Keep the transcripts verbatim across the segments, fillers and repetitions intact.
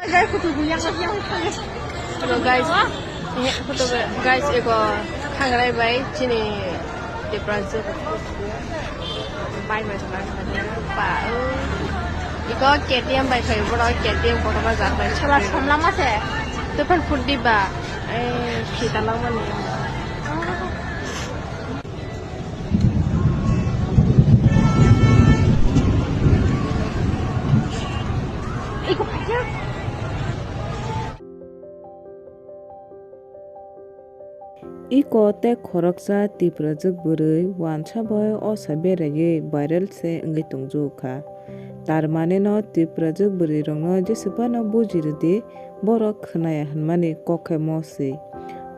Hello guys, eh, photo ba-, guys, ego khangrai bai chini Tiprajwk bai bai bai bai pa, oh. Iko K T M bai phai boro, K T M kotorma jat bai. Chwla somlama se. Tuphan put diba, eh, khita langmani. Iko tei khoroksa Tiprajwk bwrwi wansa bai osa beraiwi viral se wngwi tongjugo kha. Tar mane no Tiprajwk bwrwi rokno jesa phano buji rwdi, borok khwnaya hwnmani kok khe mo se.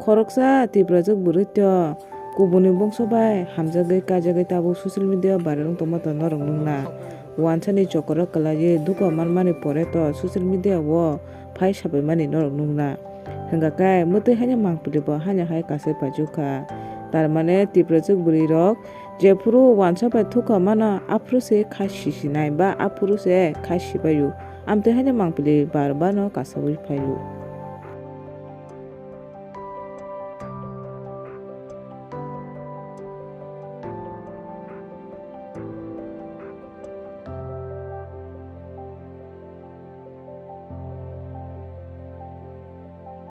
Khoroksa Tiprajwk bwrwi to kubuni bongso bai hamjagwi kaijagwi tabuk social media o viral wng tongma to norok nukna. Wansani chokoro kwlaiwi dukha manmani pore to social media o phai sabaimani norok nukna. Hwnkha khe mwtwi haino mangpili bo haino hai kasai paijukha. Tar mane Tiprajwk bwrwi rok jephuru wansa bai thukha mano aphuru se khai sisinai ba aphuru se khai sibaio. Amtwi haino mangpili bar bar no kasaui phaio.